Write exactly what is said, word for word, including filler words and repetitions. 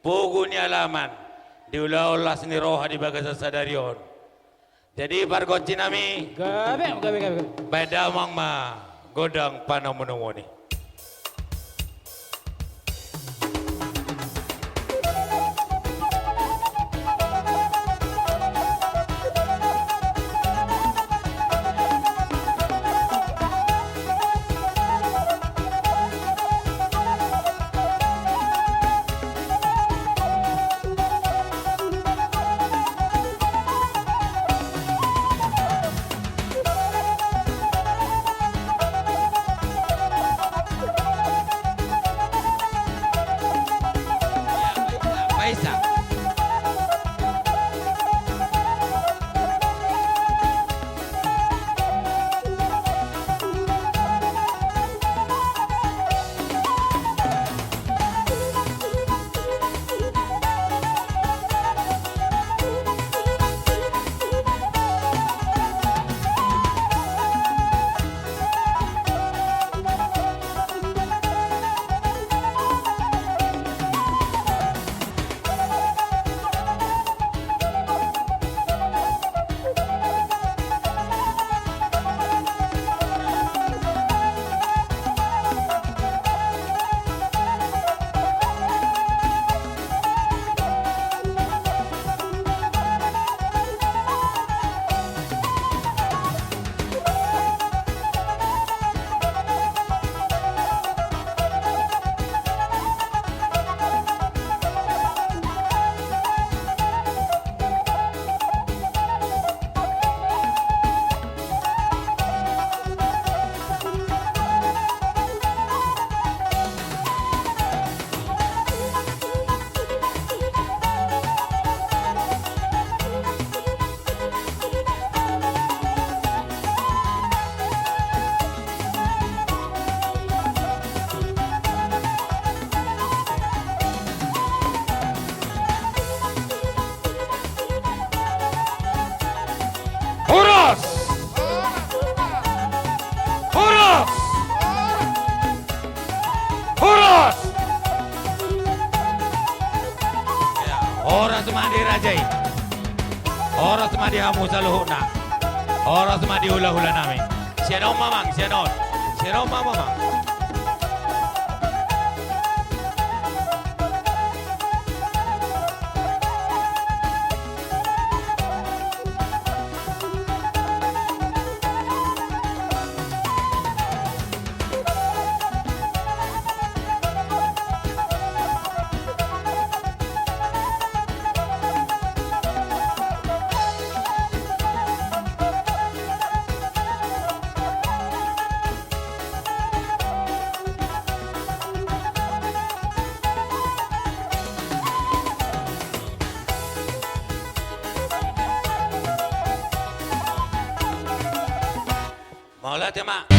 pogu ni alaman, diulahon las ni roha di bagasan sadari on. Jadi pargonsi nami, gabe, gabe, gabe, gabe. Baen damang ma gondang panomunomuon i. Horas! Horas! Horas! Ya, horas ma di raja i. Horas ma di hamu saluhutna. Horas ma di hulahula nami. Sian on ma, Amang, sian on. Sian on ma, Amang. Mauliate ma.